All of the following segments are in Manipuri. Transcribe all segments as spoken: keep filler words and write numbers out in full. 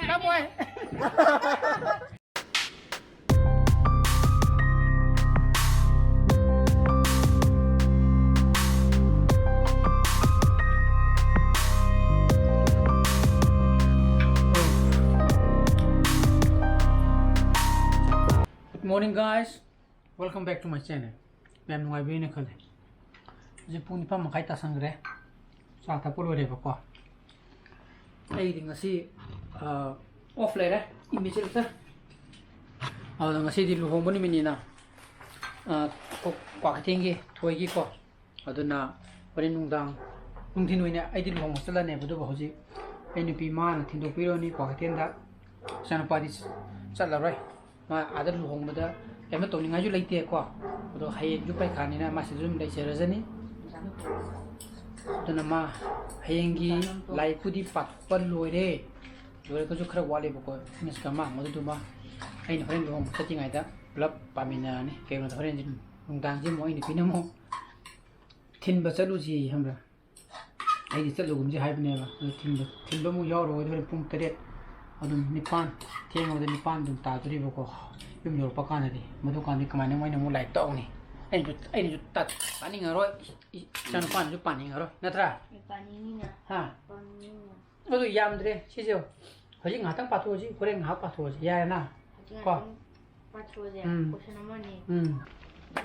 ꯀꯃꯣꯏ꯫ Good morning, guys. Welcome back to my channel. ꯃꯌꯥꯝ ꯅꯨꯡꯉꯥꯏꯕꯤꯔꯤꯅ ꯈꯜꯂꯦ꯫ ꯍꯧꯖꯤꯛ ꯄꯨꯡ ꯅꯤꯄꯥꯟ ꯃꯈꯥꯏ ꯇꯥꯁꯟꯈ꯭ꯔꯦ꯫ ꯆꯥ ꯊꯛꯄ ꯂꯣꯏꯔꯦꯕꯀꯣ꯫ ꯑꯩꯗꯤ ꯉꯁꯤ, ꯑ, off ꯂꯩꯔꯦ, ꯏꯝꯕꯤꯆꯦꯜꯁꯦ꯫ ꯑꯗꯨꯅ ꯉꯁꯤꯗꯤ ꯂꯨꯍꯣꯡꯕ ꯅꯨꯃꯤꯠꯅꯤꯅ, ꯑ, ꯀ꯭ꯋꯥ-, ꯀ꯭ꯋꯥꯀꯩꯊꯦꯜꯒꯤ ꯊꯣꯏꯒꯤꯀꯣ꯫ ꯑꯗꯨꯅ ꯍꯣꯔꯦꯟ ꯅꯨꯡꯗꯥꯡ, ꯅꯨꯡꯊꯤꯜ ꯑꯣꯏꯅ ꯑꯩꯗꯤ ꯂꯨꯍꯣꯡꯕ ꯆꯠꯂꯅꯦꯕ꯫ ꯑꯗꯨꯒ ꯍꯧꯖꯤꯛ ꯑꯩ ꯅꯨꯄꯤ ꯃꯥꯅ ꯊꯤꯟꯗꯣꯛꯄꯤꯔꯨꯔꯅꯤ ꯀ꯭ꯋꯥꯀꯩꯊꯦꯜꯗ꯫ ꯏꯆꯥꯅꯨꯄꯥꯗꯤ ꯆꯠꯂꯔꯣꯏ꯫ ꯃꯥ ꯑꯥꯗ ꯂꯨꯍꯣꯡꯕꯗ ꯀꯩꯝꯇ ꯇꯧꯅꯤꯡꯉꯥꯏꯁꯨ ꯂꯩꯇꯦꯀꯣ꯫ ꯑꯗꯣ ꯍꯌꯦꯡꯁꯨ ꯄꯩꯈꯥꯅꯤꯅ ꯃꯥ ꯁꯤꯗ ꯑꯗꯨꯝ ꯂꯩꯖꯔꯖꯅꯤ꯫ ꯑꯗꯨꯅ ꯃꯥ ꯍꯌꯦꯡꯒꯤ ꯂꯥꯏꯔꯤꯛꯄꯨꯗꯤ ꯄꯥꯊꯣꯛꯄ ꯂꯣꯏꯔꯦ꯫ ꯂꯣꯏꯔꯒꯁꯨ ꯈꯔ ꯋꯥꯠꯂꯦꯕꯀꯣ, ꯏꯪꯂꯤꯁ ꯒ꯭ꯔꯥꯃꯥꯔ ꯑꯗꯨꯗꯨꯃ ꯑꯩꯅ ꯍꯣꯔꯦꯟ ꯂꯨꯍꯣꯡꯕ ꯆꯠꯇ꯭ꯔꯤꯉꯩꯗ ꯄꯨꯂꯞ ꯄꯥꯃꯤꯟꯅꯔꯅꯤ꯫ ꯀꯩꯒꯤꯅꯣꯗ ꯍꯣꯔꯦꯟꯁꯦ ꯅꯨꯡꯗꯥꯡꯁꯦ ꯑꯃꯨꯛ ꯑꯩ ꯅꯨꯄꯤꯅ ꯑꯃꯨꯛ ꯊꯤꯟꯕ ꯆꯠꯂꯨꯁꯤ ꯈꯪꯕ꯭ꯔꯥ? ꯑꯩꯗꯤ ꯆꯠꯂꯨꯒꯨꯝꯁꯤ ꯍꯥꯏꯕꯅꯦꯕ꯫ ꯑꯗꯨ ꯊꯤꯟꯕ, ꯊꯤꯟꯕ ꯑꯃꯨꯛ ꯌꯥꯎꯔꯨꯔꯗꯤ ꯍꯣꯔꯦꯟ ꯄꯨꯡ ꯇꯔꯦꯠ, ꯑꯗꯨꯝ ꯅꯤꯄꯥꯟ, ꯊꯦꯡꯉꯕꯗ ꯅꯤꯄꯥꯟ ꯑꯗꯨꯝ ꯇꯥꯗꯣꯔꯤꯕꯀꯣ꯫ ꯌꯨꯝ ꯌꯧꯔꯛꯄ ꯀꯥꯟꯗꯗꯤ, ꯃꯗꯨꯀꯥꯟꯗꯤ ꯀꯃꯥꯏꯅ ꯃꯣꯏꯅ ꯑꯃꯨꯛ ꯂꯥꯏꯔꯤꯛ ꯇꯧꯅꯤ? ꯑꯩꯅꯁꯨ, ꯑꯩꯅꯁꯨ ꯇꯥ-, ꯇꯥꯅꯤꯡꯉꯔꯣꯏ, ꯏ-, ꯏꯆꯥꯅꯨꯄꯥꯅꯁꯨ ꯄꯥꯅꯤꯡꯉꯔꯣꯏ, ꯅꯠꯇ꯭ꯔꯥ? ꯄꯥꯅꯤꯡꯉꯤꯅ꯫ ꯍꯥ? ꯄꯥꯅꯤꯡꯉꯤꯅ꯫ ꯑꯗꯨ ꯌꯥꯝꯗ꯭ꯔꯦ ꯁꯤꯁꯦ꯫ ꯍꯧꯖꯤꯛ ꯉꯥꯏꯍꯥꯛꯇꯪ ꯄꯥꯊꯣꯛꯑꯁꯤ, ꯍꯣꯔꯦꯟ ꯉꯥꯏꯍꯥꯛ ꯄꯥꯊꯣꯛꯑꯁꯤ, ꯌꯥꯔꯦꯅ? ꯍꯧꯖꯤꯛ ꯀꯣ? ꯉꯥꯛꯇꯪ ꯄꯥꯊꯣꯛꯑꯁꯦ꯫ ꯎꯝ꯫ Question ꯑꯃꯅꯤ꯫ ꯎꯝ꯫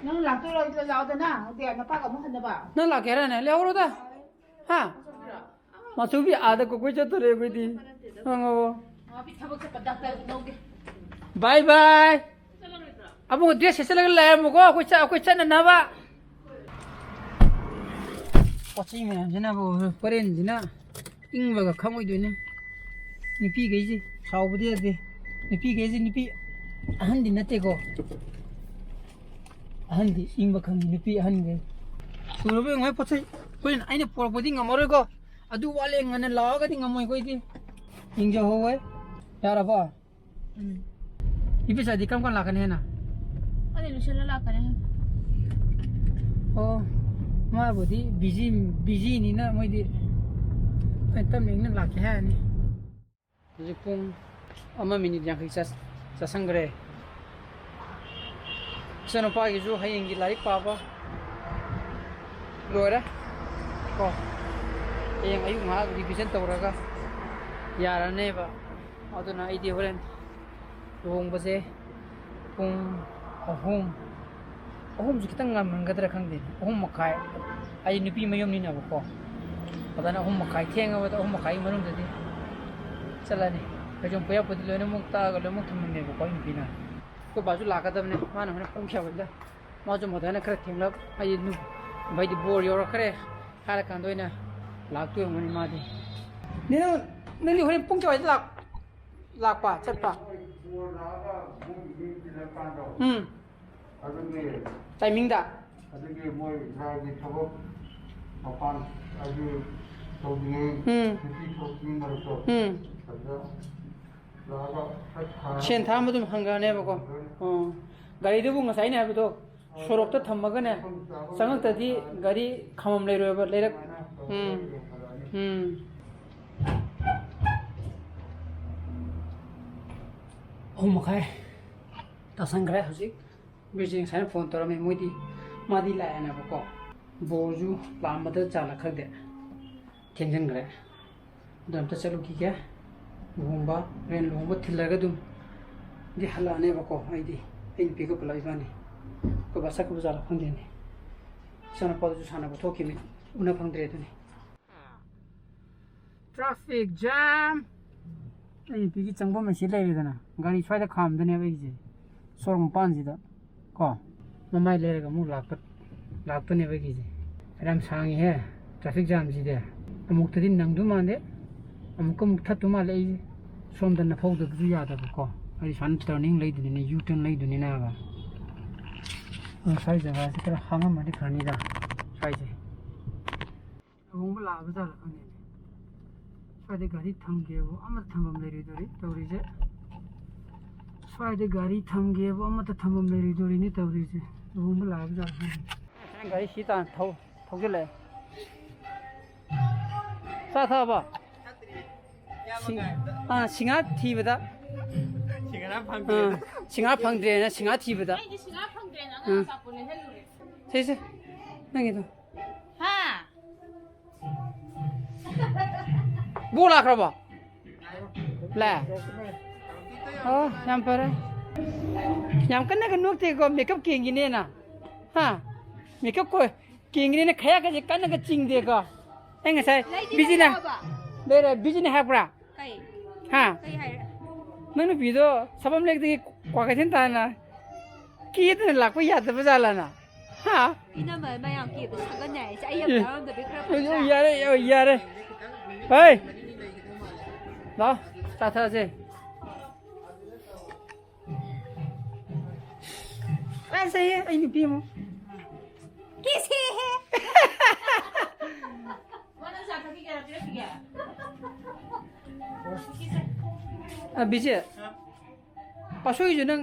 ꯅꯪ ꯂꯥꯛꯇꯣꯏꯔꯣ? ꯑꯩ ꯂꯥꯛꯑꯣꯗꯅ꯫ ꯑꯗꯨꯗꯤ ꯅꯄꯥꯒ ꯑꯃꯨꯛ ꯍꯟꯅꯕ꯫ ꯅꯪ ꯂꯥꯛꯀꯦ ꯍꯥꯏꯔꯅꯦ? ꯂꯩꯍꯧꯔꯣꯗ꯫ ꯍꯥ? ꯃꯥꯆꯧꯕꯤ ꯑꯥꯗ ꯀꯣꯏ ꯆꯠꯇꯣꯔꯦ ꯑꯩꯈꯣꯏꯗꯤ꯫ ꯈꯪꯉꯕꯣ? ꯃꯥꯕꯤ ꯊꯕꯛ ꯆꯠꯄ ꯗꯥꯛꯇꯔ ꯎꯅꯧꯒꯦ꯫ Bye bye꯫ ꯆꯠꯂꯔꯣꯏꯗ꯭ꯔꯣ? ꯑꯕꯨꯡ dress ꯁꯦꯠꯆꯜꯂꯒ ꯂꯩꯔꯝꯃꯨꯀꯣ, ꯑꯩꯈꯣꯏ ꯆꯠ-, ꯑꯩꯈꯣꯏ ꯆꯠꯅꯅꯕ꯫ ꯄꯣꯠ ꯆꯩ ꯃꯌꯥꯝꯁꯤꯅꯕꯨ ꯍꯣꯔꯦꯟꯁꯤꯅ ꯏꯪꯕꯒ ꯈꯪꯉꯣꯏꯗꯣꯏꯅꯦ꯫ ꯅꯨꯄꯤꯈꯩꯁꯦ ꯁꯥꯎꯕꯗꯤ ꯌꯥꯗꯦ꯫ ꯅꯨꯄꯤꯈꯩꯁꯦ ꯅꯨꯄꯤ ꯑꯍꯟꯗꯤ ꯅꯠꯇꯦꯀꯣ꯫ ꯑꯍꯟꯗꯤ ꯏꯪꯕ ꯈꯪꯉꯤ, ꯅꯨꯄꯤ ꯑꯍꯟꯈꯩ꯫ ꯁꯨꯔꯕ ꯌꯦꯡꯉꯣ ꯄꯣꯠ ꯆꯩ꯫ ꯑꯩꯈꯣꯏꯅ, ꯑꯩꯅ ꯄꯣꯔꯛꯄꯗꯤ ꯉꯝꯃꯔꯣꯏꯀꯣ꯫ ꯑꯗꯨ ꯋꯥꯠꯂꯦ, ꯉꯟꯅ ꯂꯥꯛꯑꯒꯗꯤ ꯉꯝꯃꯣꯏ ꯑꯩꯈꯣꯏꯗꯤ꯫ ꯌꯦꯡꯖꯍꯧꯋꯦ꯫ ꯌꯥꯔꯕꯣ? ꯎꯝ꯫ ꯏꯄꯤꯆꯥꯗꯤ ꯀꯔꯝ ꯀꯥꯟ ꯂꯥꯛꯀꯅꯤ ꯍꯥꯏꯅ? ꯑꯩ ꯂꯣꯏꯁꯤꯜꯂ ꯂꯥꯛꯀꯅꯤ꯫ ꯑꯣ, ꯃꯥꯕꯨꯗꯤ busy, busyꯅꯤꯅ ꯃꯣꯏꯗꯤ ꯇꯞꯅ ꯏꯪꯅ ꯂꯥꯛꯀꯦ ꯍꯥꯏꯔꯅꯤ꯫ ꯍꯧꯖꯤꯛ ꯄꯨꯡ ꯑꯃ ꯃꯤꯅꯤꯠ ꯌꯥꯡꯈꯩ ꯆꯠ-, ꯆꯠꯁꯟꯈ꯭ꯔꯦ꯫ ꯏꯆꯥꯅꯨꯄꯥꯒꯤꯁꯨ ꯍꯌꯦꯡꯒꯤ ꯂꯥꯏꯔꯤꯛ ꯄꯥꯕ ꯂꯣꯏꯔꯦ ꯀꯣ꯫ ꯍꯌꯦꯡ ꯑꯌꯨꯛ ꯉꯥꯏꯍꯥꯛ ꯔꯤꯚꯤꯖꯟ ꯇꯧꯔꯒ ꯌꯥꯔꯅꯦꯕ꯫ ꯑꯗꯨꯅ ꯑꯩꯗꯤ ꯍꯣꯔꯦꯟ ꯂꯨꯍꯣꯡꯕꯁꯦ ꯄꯨꯡ ꯑꯍꯨꯝ, ꯑꯍꯨꯝꯁꯨ ꯈꯤꯇꯪ ꯉꯟꯃꯟꯒꯗ꯭ꯔꯥ ꯈꯪꯗꯦ, ꯑꯍꯨꯝ ꯃꯈꯥꯏ, ꯑꯩ ꯅꯨꯄꯤ ꯃꯌꯨꯝꯅꯤꯅꯕꯀꯣ꯫ ꯑꯗꯨꯅ ꯑꯍꯨꯝ ꯃꯈꯥꯏ, ꯊꯦꯡꯉꯕꯗ ꯑꯍꯨꯝ ꯃꯈꯥꯏꯒꯤ ꯃꯅꯨꯡꯗꯗꯤ ꯆꯠꯂꯅꯤ꯫ ꯐꯩꯖꯣꯝ ꯄꯣꯌꯥꯄꯨꯗꯤ ꯂꯣꯏꯅꯃꯛ ꯇꯛꯑꯒ ꯂꯣꯏꯅꯃꯛ ꯊꯝꯃꯝꯃꯦꯕꯀꯣ ꯑꯩ ꯅꯨꯄꯤꯅ꯫ ꯑꯩꯈꯣꯏ ꯕꯥꯁꯨ ꯂꯥꯛꯀꯗꯕꯅꯦ, ꯃꯥꯅ ꯍꯣꯔꯦꯟ ꯄꯨꯡ ꯀꯌꯥ ꯋꯥꯏꯗ, ꯃꯥꯁꯨ ꯃꯗꯨꯅ ꯈꯔ ꯊꯦꯡꯂꯞ, ꯑꯩ ꯅꯨ-, ꯚꯥꯏꯗꯤ ꯕꯣꯔ ꯌꯧꯔꯛꯈ꯭ꯔꯦ ꯍꯥꯏꯔꯀꯥꯟꯗ ꯑꯣꯏꯅ ꯂꯥꯛꯇꯣꯏ ꯑꯣꯏꯔꯝꯒꯅꯤ ꯃꯥꯗꯤ꯫ ꯅꯦ, ꯅꯪ, ꯅꯪꯗꯤ ꯍꯣꯔꯦꯟ ꯄꯨꯡ ꯀꯌꯥꯋꯥꯏꯗ ꯂꯥꯛ-, ꯂꯥꯛꯄ, ꯆꯠꯄ? ꯎꯝ꯫ ꯑꯗꯨꯒꯤ ꯇꯥꯏꯃꯤꯡꯗ? ꯑꯗꯨꯒꯤ ꯃꯣꯏ ꯂꯥꯏꯒꯤ ꯊꯕꯛ ꯃꯄꯥꯟ ꯑꯗꯨ ꯇꯧꯗ꯭ꯔꯤꯉꯩ ꯎꯝ꯫ ꯅꯨꯄꯤ ꯊꯣꯛꯇ꯭ꯔꯤꯉꯩ ꯃꯔꯛꯇꯣ ꯎꯝ꯫ ꯑꯗꯨꯗ ꯂꯥꯛꯑꯒ ꯁꯠ ꯊꯥꯔꯒ ꯁꯦꯟ ꯊꯥ ꯑꯃ ꯑꯗꯨꯝ ꯍꯪꯈ꯭ꯔꯅꯦꯕꯀꯣ꯫ ꯍꯪꯈ꯭ꯔꯅꯤ꯫ ꯑꯣ꯫ ꯒꯥꯔꯤꯗꯨꯕꯨ ꯉꯁꯥꯏꯅꯦ ꯍꯥꯏꯕꯗꯣ ꯁꯣꯔꯣꯛꯇ ꯊꯝꯃꯒꯅꯦ ꯆꯪꯉꯛꯇꯗꯤ ꯒꯥꯔꯤ ꯈꯥꯝꯕꯝ ꯂꯩꯔꯣꯏꯕ, ꯂꯩꯔꯛ-, ꯎꯝ꯫ ꯎꯝ꯫ ꯑꯍꯨꯝ ꯃꯈꯥꯏ ꯇꯥꯁꯟꯈ꯭ꯔꯦ ꯍꯧꯖꯤꯛ꯫ ꯕꯤꯔꯖꯤꯠ ꯉꯁꯥꯏꯅ ꯐꯣꯟ ꯇꯧꯔꯝꯃꯤ, ꯃꯣꯏꯗꯤ, ꯃꯥꯗꯤ ꯂꯥꯛꯑꯦꯅꯦꯕꯀꯣ꯫ ꯕꯣꯔꯁꯨ ꯂꯥꯛꯑꯝꯕꯗ ꯆꯥꯜꯂ ꯈꯪꯗꯦ, ꯊꯦꯡꯖꯤꯟꯈ꯭ꯔꯦ꯫ ꯑꯗꯣ ꯑꯝꯇ ꯆꯠꯂꯨꯈꯤꯒꯦ꯫ ꯂꯨꯍꯣꯡꯕ, ꯍꯣꯔꯦꯟ ꯂꯨꯍꯣꯡꯕ ꯊꯤꯜꯂꯒ ꯑꯗꯨꯝ ꯗꯤ ꯍꯜꯂꯛꯑꯅꯦꯕꯀꯣ꯫ ꯑꯩꯗꯤ, ꯑꯩ ꯅꯨꯄꯤꯒ ꯄꯨꯂꯞ ꯏꯕꯥꯅꯤ꯫ ꯑꯩꯈꯣꯏ ꯕꯥ ꯆꯠꯈ꯭ꯔꯕ ꯖꯥꯠꯂ ꯈꯪꯗꯦꯅꯦ꯫ ꯏꯆꯥꯅꯨꯄꯥꯗꯨꯁꯨ ꯁꯥꯟꯅꯕ ꯊꯣꯛꯈꯤꯕꯅꯤ, ꯎꯅ ꯐꯪꯗ꯭ꯔꯦ ꯑꯗꯨꯅꯤ꯫ Traffic jam꯫ ꯑꯩ ꯅꯨꯄꯤꯒꯤ ꯆꯪꯐꯝ ꯑꯁꯤ ꯂꯩꯔꯦꯗꯅ, ꯒꯥꯔꯤ ꯁ꯭ꯋꯥꯏꯗ ꯈꯥꯝꯗꯣꯏꯅꯦꯕ ꯑꯩꯒꯤꯁꯦ, ꯁꯣꯔꯣꯛ ꯃꯄꯥꯟꯁꯤꯗ ꯀꯣ꯫ ꯃꯃꯥꯏ ꯂꯩꯔꯒ ꯑꯃꯨꯛ ꯂꯥꯛꯄ, ꯂꯥꯛꯇꯣꯏꯅꯦꯕ ꯑꯩꯒꯤꯁꯦ꯫ ꯌꯥꯝ ꯁꯥꯡꯉꯤꯍꯦ traffic jamꯁꯤꯗꯤ꯫ ꯑꯃꯨꯛꯇꯗꯤ ꯅꯪꯗꯧ ꯃꯥꯟꯗꯦ, ꯑꯃꯨꯛꯀ ꯑꯃꯨꯛ ꯊꯠꯇꯧ ꯃꯥꯜꯂꯦ ꯑꯩꯁꯦ꯫ ꯁꯣꯝꯗ ꯅꯐꯧꯗꯕꯁꯨ ꯌꯥꯗꯕꯀꯣ, ꯑꯩ ꯁꯨꯃꯥꯏꯅ turning ꯂꯩꯗꯣꯏꯅꯤꯅꯦ, U turn ꯂꯩꯗꯣꯏꯅꯤꯅꯦꯕ꯫ ꯑꯗꯣ ꯁ꯭ꯋꯥꯏ ꯖꯒꯥꯁꯦ ꯈꯔ ꯍꯥꯡꯉꯝꯃꯗꯤ ꯐꯅꯤꯗ, ꯁ꯭ꯋꯥꯏꯁꯦ꯫ ꯂꯨꯍꯣꯡꯕ ꯂꯥꯛꯑꯕ ꯖꯥꯠꯂ ꯈꯪꯗꯦꯅꯦ꯫ ꯁ꯭ꯋꯥꯏꯗ ꯒꯥꯔꯤ ꯊꯝꯒꯦꯕꯨ ꯑꯃꯠꯇ ꯊꯝꯐꯝ ꯂꯩꯔꯣꯏꯗꯣꯔꯤ ꯇꯧꯔꯤꯁꯦ꯫ ꯁ꯭ꯋꯥꯏꯗ ꯒꯥꯔꯤ ꯊꯝꯒꯦꯕꯨ ꯑꯃꯠꯇ ꯊꯝꯐꯝ ꯂꯩꯔꯣꯏꯗꯣꯔꯤꯅꯦ ꯇꯧꯔꯤꯁꯦ꯫ ꯂꯨꯍꯣꯡꯕ ꯂꯥꯛꯑꯕ ꯖꯥꯠꯂ ꯈꯪꯗꯦ꯫ ꯒꯥꯔꯤ ꯁꯤ ꯇꯥꯟꯅ ꯊꯧ-, ꯊꯧꯖꯤꯜꯂꯛꯑꯦ꯫ ꯆꯥ ꯊꯛꯑꯕ? ꯁꯤꯡ-, ꯑꯥ, ꯁꯤꯡꯍꯥ ꯊꯤꯕꯗ꯫ ꯁꯤꯡꯍꯥ ꯐꯪꯗ꯭ꯔꯦ꯫ ꯑꯥ, ꯁꯤꯡꯍꯥ ꯐꯪꯗ꯭ꯔꯦꯅ ꯁꯤꯡꯍꯥ ꯊꯤꯕꯗ꯫ ꯑꯩꯗꯤ ꯁꯤꯡꯍꯥ ꯐꯪꯗ꯭ꯔꯦꯅ ꯑꯉꯥꯡ ꯎꯝ꯫ ꯑꯆꯥꯄꯣꯠ ꯂꯩꯍꯜꯂꯨꯔꯦ꯫ ꯁꯦ, ꯁꯦ, ꯅꯪꯒꯤꯗꯣ꯫ ꯍꯥ? ꯕꯣ ꯂꯥꯛꯈ꯭ꯔꯕꯣ? ꯂꯥꯛꯑꯦ? ꯑꯣ, ꯌꯥꯝ ꯐꯔꯦ꯫ ꯌꯥꯝ ꯀꯟꯅꯒ ꯅꯣꯛꯇꯦꯀꯣ, ꯃꯦꯀꯞ ꯀꯦꯡꯒꯤꯅꯦꯅ꯫ ꯍꯥ? ꯃꯦꯀꯞ ꯀꯣ-, ꯀꯦꯡꯒꯤꯅꯦꯅ ꯈꯌꯥꯛꯀꯁꯦ ꯀꯟꯅꯒ ꯆꯤꯡꯗꯦꯀꯣ꯫ ꯑꯩ ꯉꯁꯥꯏ ꯂꯩꯗꯤ ꯕꯤꯖꯤꯅ ꯂꯩꯔꯕ? ꯂꯩꯔꯦ, ꯕꯤꯖꯤꯅ ꯍꯥꯏꯔꯛꯄ꯭ꯔꯥ? ꯀꯩ? ꯍꯥ? ꯀꯩ ꯍꯥꯏꯔꯦ? ꯅꯪ ꯅꯨꯄꯤꯗꯣ ꯁꯥꯕꯝ ꯂꯦꯛꯇꯒꯤ ꯀ꯭ꯋꯥꯀꯩꯊꯦꯜ ꯇꯥꯅ ꯀꯦꯗꯅ ꯂꯥꯛꯄ ꯌꯥꯗꯕ ꯖꯥꯠꯂꯅ? ꯍꯥ? ꯏꯅꯝꯃ ꯃꯌꯥꯝ ꯀꯦꯕ ꯁꯥꯒꯟ ꯌꯥꯏ ꯍꯥꯏꯁꯦ꯫ ꯑꯩ ꯑꯝ ꯑꯦ꯫ ꯌꯥꯎꯔꯝꯗꯕꯤ ꯈꯔ ꯑꯣ, ꯐꯖ-, ꯌꯥꯔꯦ, ꯑꯣ, ꯌꯥꯔꯦ꯫ ꯍꯩ! ꯂꯥꯎ, ꯆꯥ ꯊꯛꯑꯁꯦ꯫ ꯐꯖꯩꯌꯦ, ꯑꯩ ꯅꯨꯄꯤ ꯑꯃ꯫ ꯀꯤꯁꯤꯍꯦ꯫ ꯃꯥ ꯅꯪ ꯆꯥ ꯊꯛꯈꯤꯒꯦꯔꯥ? ꯄꯤꯔꯛꯈꯤꯒꯦ? ꯑ, ꯕꯤꯖꯤ꯫ ꯄꯥꯁꯣꯏꯁꯨ ꯅꯪ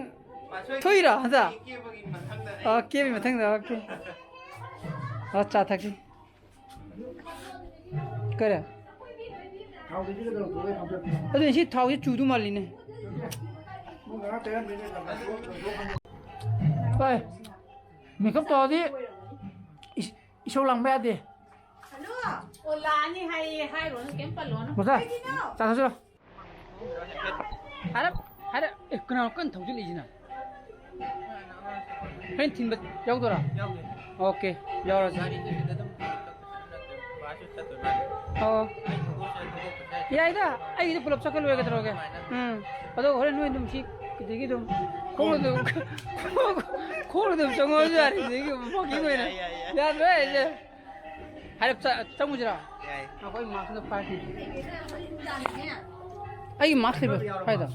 ꯄꯥꯁꯣꯏ ꯊꯣꯛꯏꯔꯣ ꯍꯟꯗꯛ? ꯀꯦꯕꯒꯤ ꯃꯊꯪꯗꯅꯦ꯫ ꯑ, ꯀꯦꯕꯒꯤ ꯃꯊꯪꯗ, ꯑꯣꯀꯦ꯫ ꯑ, ꯆꯥ ꯊꯛꯁꯤ꯫ ꯀꯔꯤ? ꯑꯗꯨ ꯁꯤ ꯊꯥꯎꯁꯤ ꯆꯨꯗꯧ ꯃꯥꯜꯂꯤꯅꯦ꯫ ꯍꯣꯏ꯫ ꯃꯦꯀꯞ ꯇꯧꯔꯗꯤ ꯏꯁ-, ꯏꯁꯧ ꯂꯥꯡꯕ ꯌꯥꯗꯦ꯫ ꯍꯜꯂꯣ꯫ ꯑꯣ, ꯂꯥꯛꯑꯅꯤ ꯍꯥꯏꯌꯦ, ꯍꯥꯏꯔꯨꯔꯅꯨ, ꯀꯩꯝ ꯄꯜꯂꯨꯔꯅꯨ꯫ ꯃꯆꯥ, ꯀꯩꯒꯤꯅꯣ? ꯆꯥ ꯊꯛꯁꯤꯔꯣ? ꯍꯥꯏꯔꯞ, ꯍꯥꯏꯔꯞ꯫ ꯑꯦ, ꯀꯅꯥꯅꯣ ꯀꯟꯅ ꯊꯧꯖꯤꯜꯂꯛꯏꯁꯤꯅ? ꯍꯣꯔꯦꯟ ꯊꯤꯟꯕ ꯌꯥꯎꯗꯣꯏꯔꯥ? ꯌꯥꯎꯗꯣꯏꯅꯤ꯫ ꯑꯣꯀꯦ, ꯌꯥꯎꯔꯁꯤ꯫ ꯒꯥꯔꯤꯗꯨꯁꯨ ꯑꯗꯨꯝ ꯄꯨꯂꯞ ꯆꯠꯄꯁꯨ ꯅꯠꯇꯦ, ꯕꯥꯁꯁꯨ ꯆꯠꯇꯣꯏ ꯃꯥꯜꯂꯦ꯫ ꯑꯣ꯫ ꯑꯩ ꯊꯧꯗꯣꯛ ꯆꯠ-, ꯊꯧꯗꯣꯛꯄꯁꯨ ꯌꯥꯏ꯫ ꯌꯥꯏꯗ, ꯑꯩꯒꯤꯗꯤ ꯄꯨꯂꯞ ꯆꯠꯈ꯭ꯔ ꯂꯣꯏꯔꯦ, ꯀꯩꯗꯧꯔꯒꯦ? ꯑꯗꯨꯃꯥꯏꯅ꯫ ꯎꯝ꯫ ꯑꯗꯣ ꯍꯣꯔꯦꯟ ꯅꯣꯏ ꯑꯗꯨꯝ ꯁꯤ ꯀꯩꯗꯒꯤ ꯑꯗꯨꯝ ꯈꯣꯡꯅ ꯑꯗꯨꯝ, ꯈꯣꯡꯅ ꯑꯗꯨꯝ ꯆꯪꯉꯛꯑꯁꯨ ꯌꯥꯔꯦ, ꯁꯤꯗꯒꯤ walking ꯑꯣꯏꯅ꯫ ꯌꯥꯏ, ꯌꯥꯏ, ꯌꯥꯏ꯫ ꯌꯥꯗ꯭ꯔꯣ ꯍꯥꯏꯁꯦ? ꯍꯥꯏꯔꯞ ꯆ-, ꯆꯪꯉꯨꯁꯤꯔꯥ? ꯌꯥꯏ꯫ ꯑꯩꯈꯣꯏ ꯃꯥꯛꯁꯤꯗ ꯐꯥꯏꯈꯤ꯫ ꯑꯩꯒꯤ ꯃꯥꯛꯁ ꯂꯩꯕ ꯀꯥꯏꯗ?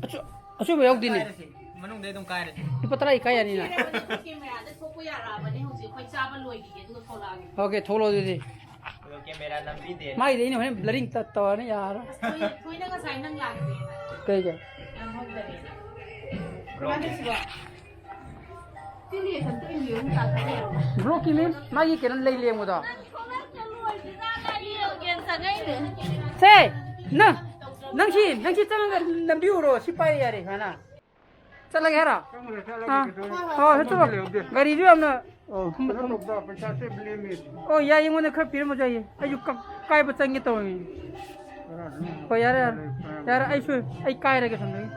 ꯑꯆꯣ-, ꯑꯆꯣꯏꯕ ꯌꯥꯎꯗꯦꯅꯦ꯫ ꯀꯥꯏꯔꯁꯤ꯫ ꯃꯅꯨꯡꯗ ꯑꯗꯨꯝ ꯀꯥꯏꯔꯁꯤ꯫ ꯂꯨꯄꯥ ꯇꯔꯥꯒꯤ ꯀꯥꯏ ꯌꯥꯅꯤꯅ? ꯀꯦꯃꯦꯔꯥꯗ ꯊꯣꯛꯄ ꯌꯥꯔꯛꯑꯕꯅꯦ ꯍꯧꯖꯤꯛ꯫ ꯑꯩꯈꯣꯏ ꯆꯥꯕ ꯂꯣꯏꯈꯤꯒꯦ, ꯑꯗꯨꯒ ꯊꯣꯛꯂꯛꯑꯒꯦ꯫ ꯑꯣꯀꯦ, ꯊꯣꯛꯂꯛꯑꯣ ꯑꯗꯨꯗꯤ꯫ ꯑꯗꯣ ꯀꯦꯃꯦꯔꯥ ꯅꯝꯕꯤꯗꯦ꯫ ꯃꯥꯏꯗꯤ ꯑꯩꯅ ꯍꯣꯔꯦꯟ blurring ꯇ-, ꯇꯧꯔꯅꯤ, ꯌꯥꯔꯣꯏ꯫ ꯑꯁ, ꯊꯣꯏ-, ꯊꯣꯏꯅ ꯉꯁꯥꯏ ꯅꯪ ꯂꯥꯛꯇꯦꯅ꯫ ꯀꯩꯒꯤ? ꯅꯝꯍꯧꯗꯔꯦꯅ꯫ ꯕ꯭ꯂꯣꯛ꯫ ꯃꯥꯅꯦ ꯁꯤꯕꯣ꯫ ꯕ꯭ꯂꯣꯛꯀꯤ ꯃꯤ ꯃꯥꯒꯤ ꯀꯩꯅꯣ ꯂꯩ ꯂꯦꯡꯕꯗꯣ꯫ ꯁꯦ! ꯅꯪ! ꯅꯪꯁꯤ, ꯅꯪꯁꯤ ꯆꯪꯉꯒ ꯂꯝꯕꯤ ꯎꯔꯣ, ꯁꯤ ꯄꯥꯏꯔ ꯌꯥꯔꯦ, ꯍꯥꯟꯅ꯫ ꯆꯠꯂꯒꯦ ꯍꯥꯏꯔꯣ? ꯆꯪꯉꯨꯔꯦ, ꯆꯠꯂꯒꯦ, ꯑꯥ꯫ ꯀꯩꯗꯧꯔꯦ? ꯑꯣ, ꯆꯠꯂꯣ꯫ ꯌꯥꯎꯗꯦ, ꯌꯥꯎꯗꯦ꯫ ꯒꯥꯔꯤꯁꯨ ꯌꯥꯝꯅ ꯑꯣ, ꯊꯝꯕ, ꯀꯩꯅꯣ ꯊꯝꯕ꯫ ꯇꯧꯕ, ꯄꯩꯁꯥꯁꯦ ꯂꯦꯝꯃꯦ꯫ ꯑꯣ, ꯌꯥꯏ, ꯑꯩꯉꯣꯟꯗ ꯈꯔ ꯄꯤꯔꯝꯃꯁꯨ ꯌꯥꯏꯌꯦ꯫ ꯑꯩꯁꯨ ꯀꯛ-, ꯀꯥꯏꯕ ꯆꯪꯒꯦ ꯇꯧꯔꯤꯅꯤ꯫ ꯍꯣꯏ, ꯌꯥꯔꯦ, ꯌꯥꯔꯦ꯫ ꯌꯥꯔꯦ, ꯑꯩꯁꯨ, ꯑꯩ ꯀꯥꯏꯔꯒꯦ ꯁꯣꯝꯗꯒꯤ꯫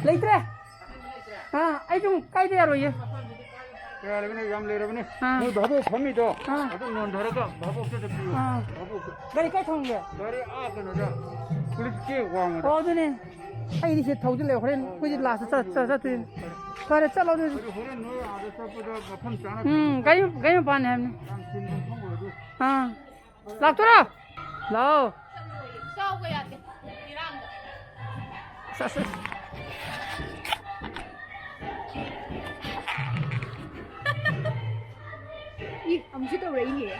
ꯂꯩꯇ꯭ꯔꯦ? ꯑꯥ, ꯑꯩ ꯁꯨꯝ ꯀꯥꯏꯗ ꯌꯥꯔꯣꯏꯌꯦ꯫ ꯌꯥꯔꯕꯅꯦ, ꯌꯥꯝ ꯂꯩꯔꯕꯅꯦ꯫ ꯑꯥ꯫ ꯅꯣꯏ ꯚꯥꯕꯣꯛ ꯐꯝꯃꯤꯗꯣ, ꯑꯥ꯫ ꯑꯗꯨꯝ ꯌꯣꯟꯊꯔꯒ ꯚꯥꯕꯣꯛꯇꯨꯗ ꯄꯤꯌꯨ꯫ ꯑꯥ꯫ ꯚꯥꯕꯣꯛꯇ꯫ ꯒꯥꯔꯤ ꯀꯥꯏ ꯊꯝꯒꯦ? ꯒꯥꯔꯤ ꯑꯥ ꯀꯩꯅꯣꯗ, ꯄꯨꯂꯤꯁꯀꯤ ꯋꯥꯡꯃꯗ꯫ ꯑꯣ, ꯑꯗꯨꯅꯦ꯫ ꯑꯩꯗꯤ ꯁꯤ ꯊꯧꯖꯤꯜꯂꯦ, ꯍꯣꯔꯦꯟ ꯑꯩꯈꯣꯏꯗꯤ ꯂꯥꯁꯇ ꯆꯠ-, ꯆꯠ-, ꯆꯠꯇꯣꯏꯅꯤ꯫ ꯐꯔꯦ, ꯆꯠꯂꯣ ꯑꯗꯨꯗꯤ꯫ ꯑꯗꯨ ꯍꯣꯔꯦꯟ ꯅꯣꯏ ꯑꯥꯗ ꯆꯠꯄꯗ ꯃꯐꯝ ꯆꯥꯅ ꯎꯝ, ꯒꯥꯔꯤ, ꯒꯥꯔꯤ ꯃꯄꯥꯟꯅꯦ ꯍꯥꯏꯕꯅꯤ꯫ ꯌꯥꯝ ꯆꯤꯟꯕ ꯃꯐꯝ ꯑꯣꯏꯔꯗꯤ꯫ ꯑꯥ꯫ ꯂꯥꯛꯇꯣꯏꯔꯣ? ꯂꯥꯛꯑꯣ꯫ ꯆꯥꯎꯕ ꯌꯥꯗꯦ꯫ ꯏꯔꯥꯡꯗ꯫ ꯁꯦ, ꯁꯦ꯫ ꯏ, ꯑꯃꯨꯛꯁꯨ ꯇꯧꯔꯛꯏꯅꯦ꯫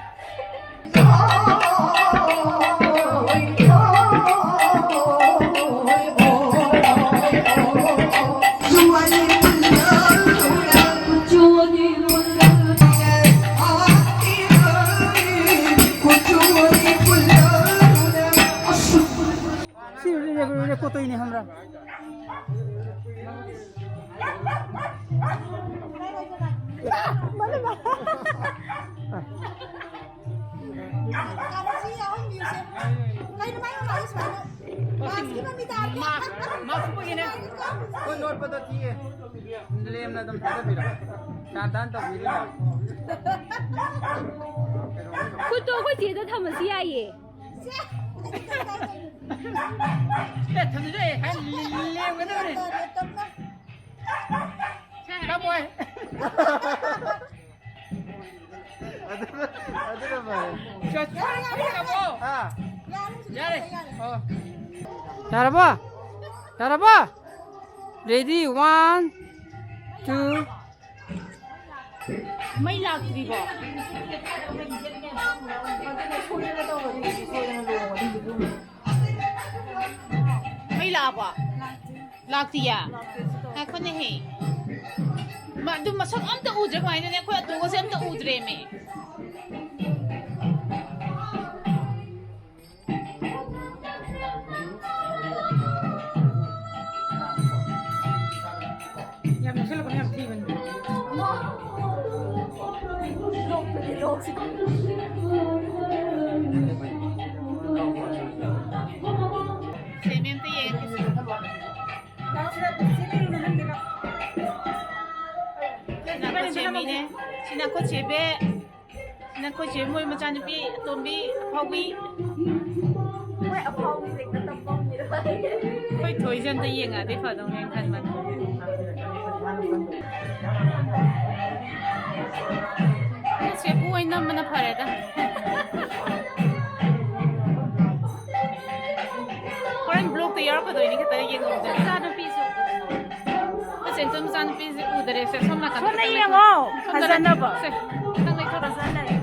ꯁꯤ ꯔꯦ-, ꯔꯦ-, ꯔꯦꯀꯣꯔꯗ ꯇꯧꯔꯤꯅꯦ ꯈꯪꯕ꯭ꯔꯥ? ꯃꯥꯛꯁ, ꯃꯥꯛꯁ ꯎꯞꯄꯒꯤꯅꯦ꯫ ꯈꯨꯠ ꯂꯣꯠꯄꯗꯣ ꯊꯤꯌꯦ꯫ ꯂꯦꯝꯅ ꯑꯗꯨꯝ ꯊꯥꯗꯕꯤꯔꯣ꯫ ꯇꯥꯟ ꯇꯥꯟ ꯇꯧꯕꯤꯔꯤꯅꯦ꯫ ꯈꯨꯠꯇꯣ ꯑꯩꯈꯣꯏ ꯆꯦꯗ ꯊꯝꯃꯁꯨ ꯌꯥꯏꯌꯦ꯫ ꯑꯦ, ꯊꯝꯖꯤꯜꯂꯣ, ꯑꯦ, ꯍꯥꯏ, ꯂꯦꯝꯒꯗꯕꯅꯤ꯫ ꯀꯞꯄꯣꯏ꯫ ꯑꯗꯨꯅ, ꯑꯗꯨꯅ ꯐꯔꯦ꯫ ꯆꯠ-, ꯍꯥ? ꯌꯥꯔꯦ꯫ ꯑꯣ꯫ ꯌꯥꯔꯕꯣ? ꯌꯥꯔꯕꯣ? Ready, one, two. ꯃꯩ ꯂꯥꯛꯇ꯭ꯔꯤꯕꯣ? ꯃꯩ ꯂꯥꯛꯑꯕꯣ? ꯂꯥꯛꯇꯤꯌꯦ? ꯉꯥꯏꯈꯣꯅꯦꯍꯦ꯫ ꯃꯥ, ꯑꯗꯨ ꯃꯁꯛ ꯑꯝꯇ ꯎꯗ꯭ꯔꯦ ꯀꯃꯥꯏꯅꯅꯦ? ꯑꯩꯈꯣꯏ ꯑꯇꯣꯒꯁꯦ ꯑꯝꯇ ꯎꯗ꯭ꯔꯦꯃꯦ꯫ ꯁꯦꯝꯃꯦ, ꯑꯝꯇ ꯌꯦꯡꯉꯛꯀꯦ꯫ ꯁꯤꯅ ꯑꯩꯈꯣꯏ ꯆꯦ ꯃꯤꯅꯦ꯫ ꯁꯤꯅ ꯑꯩꯈꯣꯏ ꯆꯦ ꯕꯦ꯫ ꯁꯤꯅ ꯑꯩꯈꯣꯏ ꯆꯦ ꯃꯣꯏ ꯃꯆꯥꯅꯨꯄꯤ ꯑꯇꯣꯝꯕꯤ ꯑꯐꯥꯎꯕꯤ꯫ ꯃꯣꯏ ꯑꯐꯥꯎꯕꯤ ꯂꯩꯇ ꯇꯞꯄꯝꯃꯤꯔꯣ? ꯑꯩꯈꯣꯏ ꯊꯣꯏꯁꯦ ꯑꯝꯇ ꯌꯦꯡꯉꯛꯑꯗꯤ ꯐꯗꯧꯅꯦꯅ ꯈꯟꯕꯅꯦ꯫ ꯁꯦꯄꯨ ꯑꯣꯏꯅ ꯅꯝꯕꯅ ꯐꯔꯦꯗ꯫ ꯍꯣꯔꯦꯟ ꯕ꯭ꯂꯣꯛꯇ ꯌꯥꯎꯔꯛꯀꯗꯣꯏꯅꯤ, ꯈꯤꯇꯪ ꯌꯦꯡꯉꯧꯗꯅ꯫ ꯏꯆꯥꯅꯨꯄꯤꯁꯨ꯫ ꯑꯁ, ꯑꯝꯇ ꯃꯆꯥꯅꯨꯄꯤꯁꯦ ꯎꯗꯔꯦ꯫ ꯁꯦ, ꯁꯣꯝ ꯅꯥꯀꯟꯗ ꯁꯣꯝꯗ ꯈꯤꯇꯪ ꯌꯦꯡꯉꯣ꯫ ꯂꯩꯊꯣꯛ-, ꯁꯣꯝꯗ ꯐꯖꯅꯕ꯫ ꯁꯦ, ꯈꯤꯇꯪ ꯂꯩꯊꯣꯔꯛꯑꯣ꯫ ꯐꯖꯅ ꯂꯩ꯫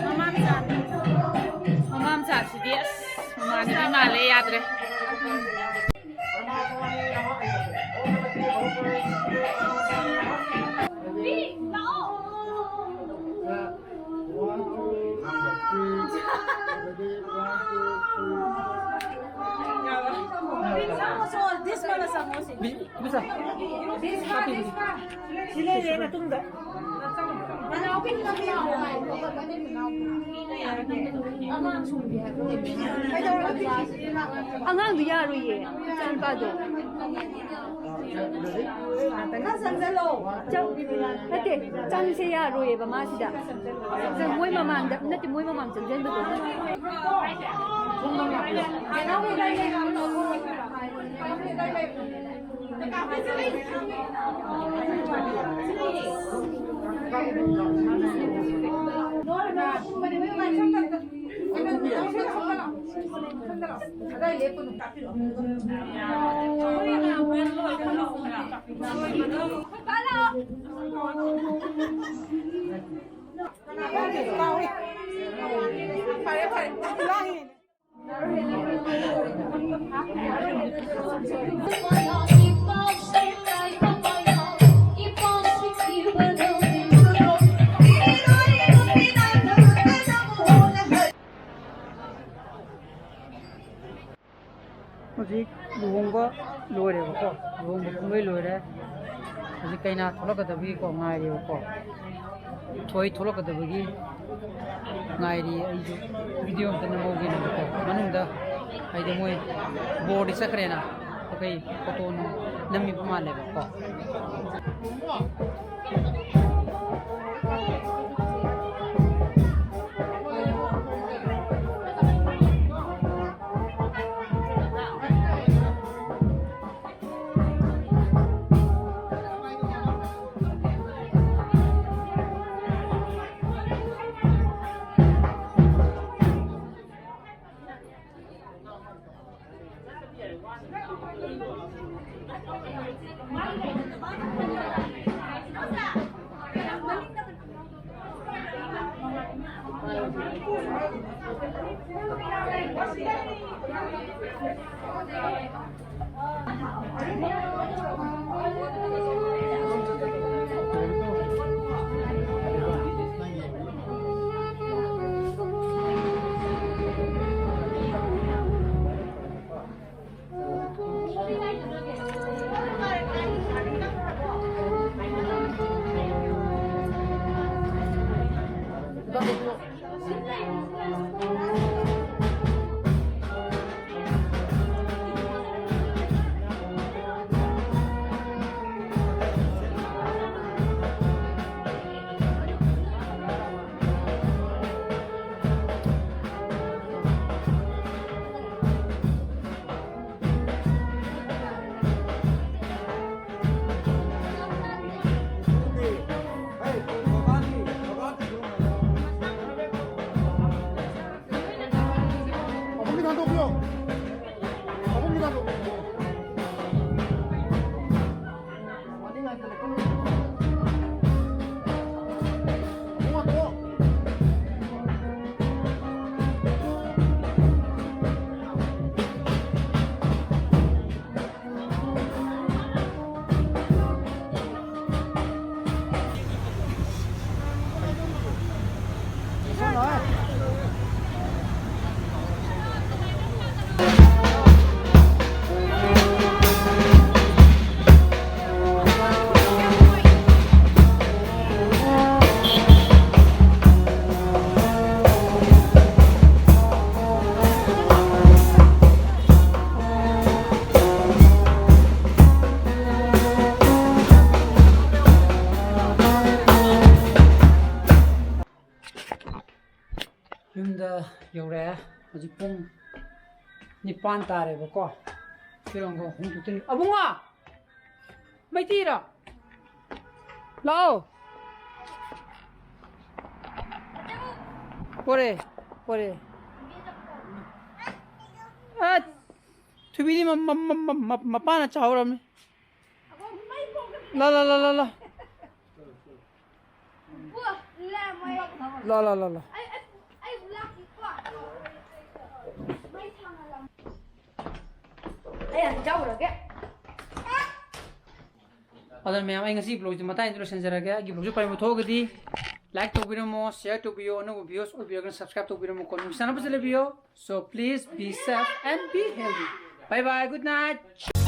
ꯃꯃꯥ ꯃꯆꯥꯅꯤ꯫ ꯃꯃꯥ ꯃꯆꯥꯁꯤꯗꯤ ꯑꯁ, ꯃꯃꯥꯟꯅꯕꯤ ꯃꯥꯜꯂꯦ, ꯌꯥꯗ꯭ꯔꯦ꯫ ꯑꯉꯥꯡꯗꯨ ꯌꯥꯔꯣꯏꯌꯦ, ꯏꯆꯥꯅꯨꯄꯥꯗꯣ꯫ ꯆꯪ-, ꯅꯠꯇꯦ, ꯆꯪꯁꯦ ꯌꯥꯔꯣꯏꯌꯦꯕ ꯃꯥꯁꯤꯗ꯫ ꯃꯣꯏ ꯃꯃꯥꯡꯗ, ꯅꯠꯇꯦ, ꯃꯣꯏ ꯃꯃꯥꯡ ꯆꯪꯁꯤꯟꯕꯗꯣ꯫ ꯍꯧꯖꯤꯛ ꯂꯨꯍꯣꯡꯕ ꯂꯣꯏꯔꯦꯕꯀꯣ, ꯂꯨꯍꯣꯡꯕ ꯄꯨꯡꯂꯣꯏ ꯂꯣꯏꯔꯦ꯫ ꯍꯧꯖꯤꯛ ꯀꯩꯅꯥ ꯊꯣꯛꯂꯛꯀꯗꯕꯒꯤꯀꯣ ꯉꯥꯏꯔꯦꯕꯀꯣ꯫ ꯊꯣꯏ ꯊꯣꯛꯂꯛꯀꯗꯕꯒꯤ ꯉꯥꯏꯔꯤ꯫ ꯑꯩꯁꯨ ꯚꯤꯗꯤꯑꯣ ꯑꯝꯇ ꯅꯝꯍꯧꯒꯦꯅꯦꯕꯀꯣ꯫ ꯃꯅꯨꯡꯗ ꯍꯥꯏꯗꯤ ꯃꯣꯏ ꯕꯣꯔꯗꯤ ꯆꯠꯈ꯭ꯔꯦꯅ, ꯑꯩꯈꯣꯏ ꯐꯣꯇꯣ ꯅꯝꯃꯤꯕ ꯃꯥꯜꯂꯦꯕꯀꯣ꯫ ꯍꯧꯖꯤꯛ ꯄꯨꯡ ꯅꯤꯄꯥꯟ ꯇꯥꯔꯦꯕꯀꯣ꯫ ꯐꯤꯔꯣꯟꯒ ꯍꯣꯡꯗꯣꯛꯇ꯭ꯔꯤ꯫ ꯑꯕꯨꯡꯉꯣ! ꯃꯩꯇꯤꯔꯣ? ꯂꯥꯛꯑꯣ꯫ ꯄꯣꯔꯦ, ꯄꯣꯔꯦ꯫ ꯑ, ꯊꯣꯏꯕꯤꯗꯤ ꯃ-, ꯃ-, ꯃ-, ꯃ-, ꯃ-, ꯃꯄꯥꯅ ꯆꯥꯍꯧꯔꯝꯅꯤ꯫ ꯂꯥ, ꯂꯥ, ꯂꯥ, ꯂꯥ, ꯂꯥ꯫ ꯂꯥ, ꯂꯥ, ꯂꯥ, ꯂꯥ꯫ ꯑꯗꯨꯅ ꯃꯌꯥꯝ, ꯑꯩ ꯉꯁꯤ vlogꯁꯦ ꯃꯇꯥꯡꯁꯤꯗ ꯂꯣꯏꯁꯤꯟꯖꯔꯒꯦ꯫ ꯑꯩꯒꯤ vlogꯁꯦ ꯄꯥꯝꯕ ꯊꯣꯛꯑꯒꯗꯤ like ꯇꯧꯕꯤꯔꯝꯃꯣ, share ꯇꯧꯕꯤꯌꯣ, ꯑꯅꯧꯕ viewers ꯑꯣꯏꯕꯤꯔꯒꯅ subscribe ꯇꯧꯕꯤꯔꯝꯃꯣꯀꯣ꯫ ꯅꯨꯡꯁꯤꯅꯕꯁꯦ ꯂꯩꯕꯤꯌꯣ꯫ So please be safe and be healthy. Bye bye, good night.